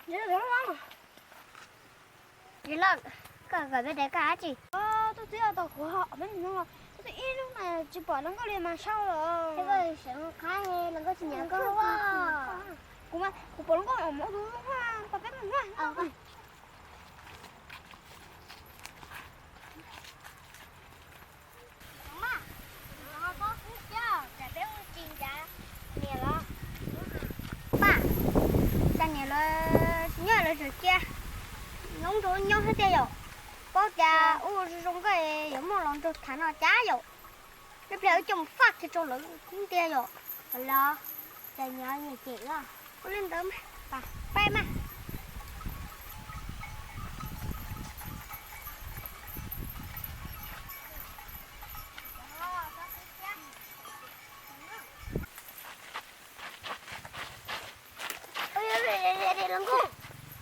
Yog los, koj kom peb deev koj dab tsi? Tus txiv tau kuv hom peb mus no, tus txiv ib lub mas tsis pom hluas nkauj li mas sau los. Koj seev qab hluas nkauj tsis nyiam koj. Kuv mas kuv pom hluas nkauj mus tus lub, pom peb mus no. Pab, cas niam lawv tsis nyob lawv tseem cia noob nrog nyob thiab tiag yom? Paub tias ua zoo zoo nkauj yuav muaj hluas nraug tham no cas yom? Ib pliag wb coj mus faj kiag rau lawv thiab tiag yom? Los cas nyiam nyiam cem wb. Ua li ntawd mas, pab mas.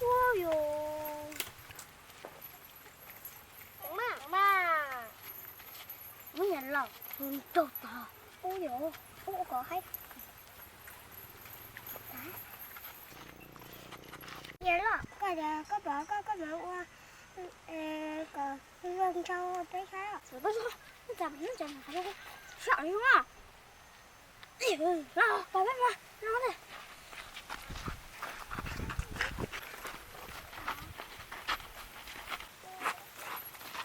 Ua yus, mas, mas, muab nyiam los nrog tag. Ua yus, ua kom haib. Yog los koj, koj pom koj, koj mam ua kom zoo nrau peb saib. Sab zoo, pab peb mus no.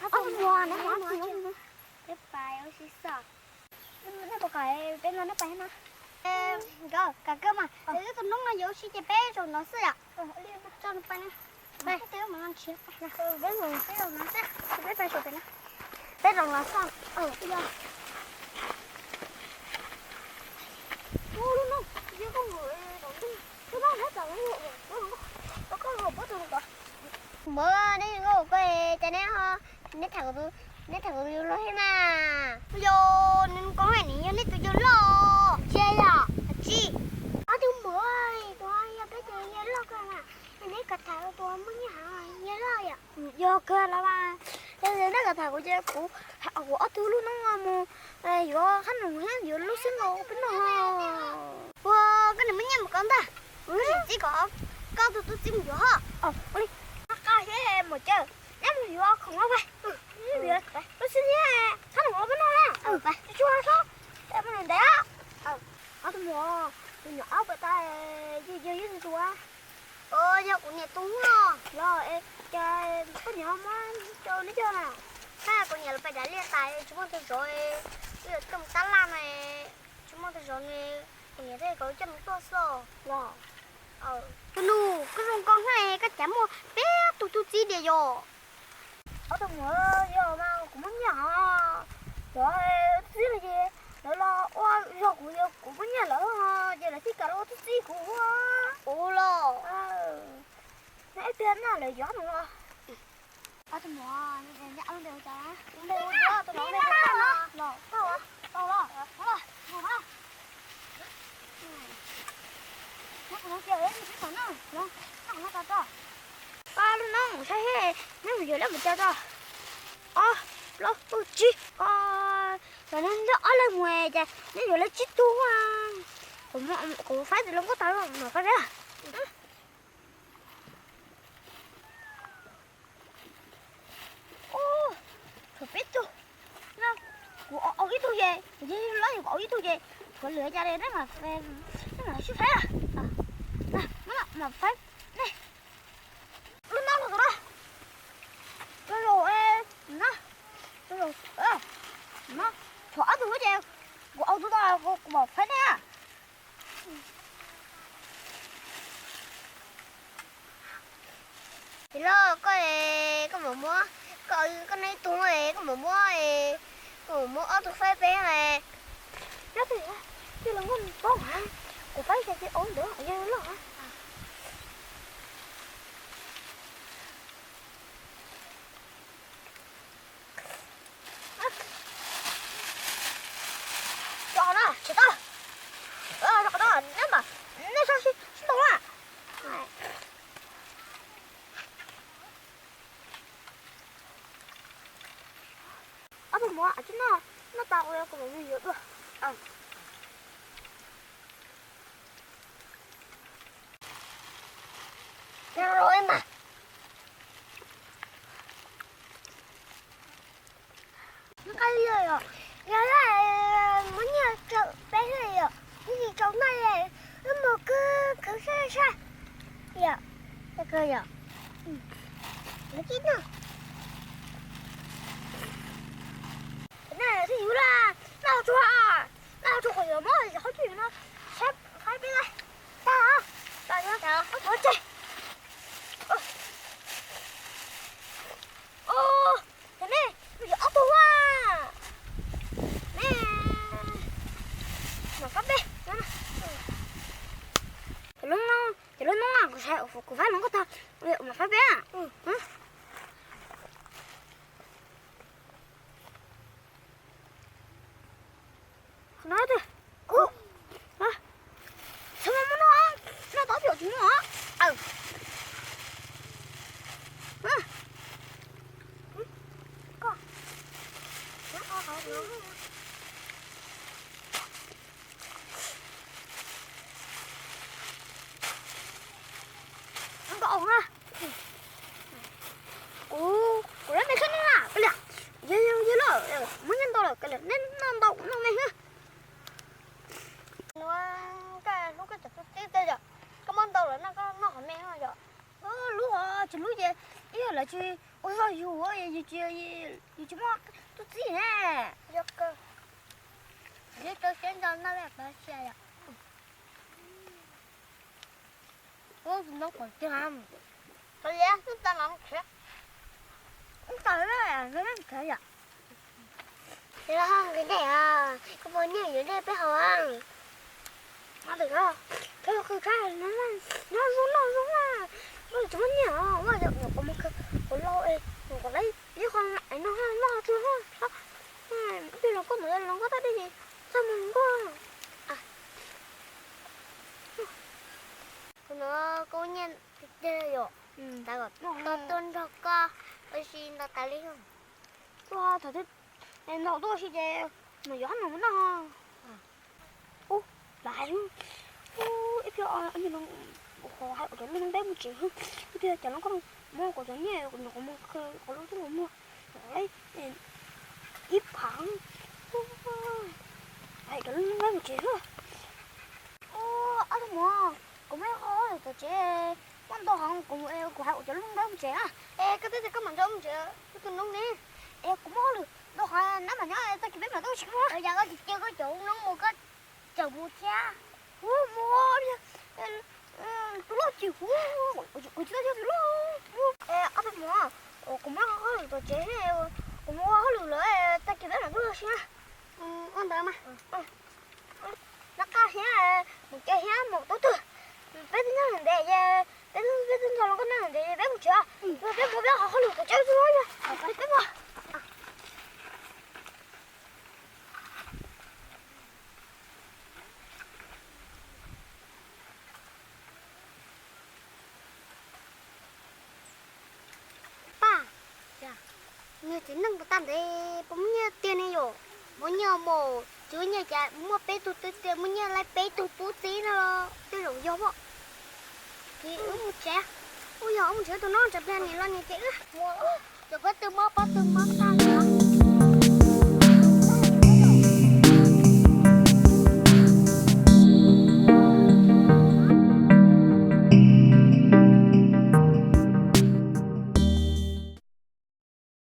Ob tug muam, nej pais ua si xwb. Nej puas kam peb nrog nej pais na? Nkawd kam kawg mas, wb tus noob no yuav ua si ces peb zaum no xwb yom. Tso nws pais na. Peb mus no nrhiav, peb mus peb zaum no xwb, peb pais saum pem na. Peb zaum no xwb. Ua lub no, yog koj mus, lub no nyob tom, koj puab tus ko. Muam, neb nkauj koj cas neb ho, neb tham kuv, neb tham kuv tus yawg loj thiab na. Yog nws koob hais nws yog neb tus yawg loj. Tsis yog, tsis. Ob tug muam, tus yog peb tus yawg loj kawg na, neb kom tham tus muaj nyiaj heev yawg loj yom. Yog kawg los mas, yog neb kom tham kuv ces kuv, kuv ob tug lub noob mus yuav qab noom thiab yuav lub xwb nkaus peb noj. Ua, koj nws muaj nyiaj mus koj ntag, kuv tsis txib kom koj tus tub txib mus yuav ho. Ua li, qab thiab mus caw, neb mus yuav khoom los pais, lub xwb thiab qab noom los peb noj na. Tsis tshua sob, mus ntev. Ob tug muam, tus nyuam aub pas tas, yog yog yog tus, yog kuv niam tus los es cas koj niam muab rau neb coj na. Kuv niam lawv pais dav liaj tas tsis muaj tug zov, wb yuav coj mus tab laj na, tsis muaj tug zov ne, kuv niam thiaj kom coj mus tuaj xwb los. Tus nus, koj zoo nkauj heev, koj cas muaj peb tug tub txib diam yom? Ob tug muam, yog mas kuv muaj nyiaj os, cov tub txib los ces lawv los ua zog kuv, yog kuv muaj nyiaj lawm ces lawv thiaj kam los ua tub txib kuv. Ua los, neb ib pliag na lawv yuav mus los. Ob tug muam, neb ua cas? Tus laus los, los, los, los. Lub no saib seb neb mus yuav lawv mus cas tso. Ob, plaub, tsib, os, neb ob leeg mus ces neb yuav lawv tsib tug. Kuv faib tus hluas nkauj tas mam faib peb. Tshuav peb tug. Kuv au ib tug ces, kuv yog lab, kuv au ib tug ces, tshuav lwm cas li, nej mam sib faib. Mam faib nej. Lub no los, no, no, tshuav ob tug ces kuv au tug tau, kuv mam faib nej. Ces los koj, koj mam muab, koj, koj noj ib tug, koj mam muab, koj mam muab ob tug faib peb. Nyob twg, twg los muaj poob, kuv faib ces ces ua ntawd yog loj. Tso na, tsis tau. Tso na, neb mas, neb sab sib ntaus na. Ob tug muam, tsis noj, noj tas kuv yuav kom mus yuav dua. Yog Nqa li yog, yog muab nyiaj rau peb li yog, ib tsis tau noj li, wb mus khwv khwv sab sab yom, yog, lawv tsis noj. Noj twb yuav lawm, noj tsuag, noj tsuag qhov yuav muab qhov twg no, sab qhov peb lawm, tag, tag, qhov tseg. Cov nej, yog ob tug a, nej, mam qab peb, cov lub noob, cov lub noob kuv faib hluas nkauj tag, mam qab peb. Txhob muab noj, noj tau pom tsis muaj. Kuv, kuv lab me khab no na, peb liam, yog, yog lawm, muab nyiaj ntau lawm, neb noj ntau kuv noj me xwb. Nuav koj hlub koj cov tub txib tej yom, koj muab ntau lawm no koj noj qhov me yom. Hlub, tsis hlub ces ib yam lawv tsis ua zog yus, yus tsis, yus tsis muaj tub txib ne. Yog kawg, yus rau siab nco noj lawm pab sia yom. Ub, tus noob qhov twg ha? Qhov liab, ub, tau los mus khiav. Ub, tau los mus khiav yom. Ces los ho nqis dej os, koj puas nyiam yuav dej peb haus? Mas tawm los, koj qw khab, nyob zoo noj zoo na, koj tsis muaj nyiaj os, vaj yom, nyuam qhuav mus khaws kuv lau es nyuam qhuav laib ib qho es noj noj tsuag, twb los koj ntawd los nkauj tag dej ces txaj muag nkauj. Kuv no koj nyiaj tiag tiag yom, tas kom tuaj nrog koj ua si ntau tas li. Tuaj thaum twg ntaus tuaj ua si ces mas yuav hab no mus noj. Ub, lawv hais, ib pliag, ub, hais ua cov lub nteeb mus tsev, ib pliag cov lub koj muab kuv cov nyiaj nyuam qhuav mus khaws kuv lub tub muag, ib phav, hais cov lub nteeb mus tsev xwb. Ub, ob tug muam, kuv muaj ib qho hauj lwm tom tsev, muaj ntau heev, kuv, kuv hais kuv cov lub nteeb mus tsev na. Es koj twb tias koj mam nrog mus tsev, tus noob ne. Es kuv muaj hauj lwm ntau heev, neb mam nyob, tag kis peb mam tuaj ua si. Yog koj tsis cia koj cov noob mus koj tseem mus thiab. Kuv mus, tus loj ces kuv, kuv tsis tau yog tus loj. Ob tug muam, kuv muaj hauj lwm tom tsev, kuv mus ua hauj lwm lawm, tag kis peb mam tuaj ua si. Ua ntawd mas. Noj qab thiab, mus cawv thiab, mus tau twg. Peb twb nyob ntev ces peb, peb twb nrog luag nkauj nyob ntev ces peb mus tsev, peb mus peb qhov hauj lwm tom tsev xwb, peb mus. Paj, nyiaj txiv neej puas tag ntev, puas muaj nyiaj tiag ne yom? Muaj nyiaj mas, tsis muaj nyiaj cas muaj peb tug twb tiag, muaj nyiaj laib peb tug tub txib no los tej zaum yog pom. Ces wb mus tsev, ub yog wb mus tsev tus no tsam pliag niam los niam ces wb mus, cov pob tw mob pob tw mob tag li.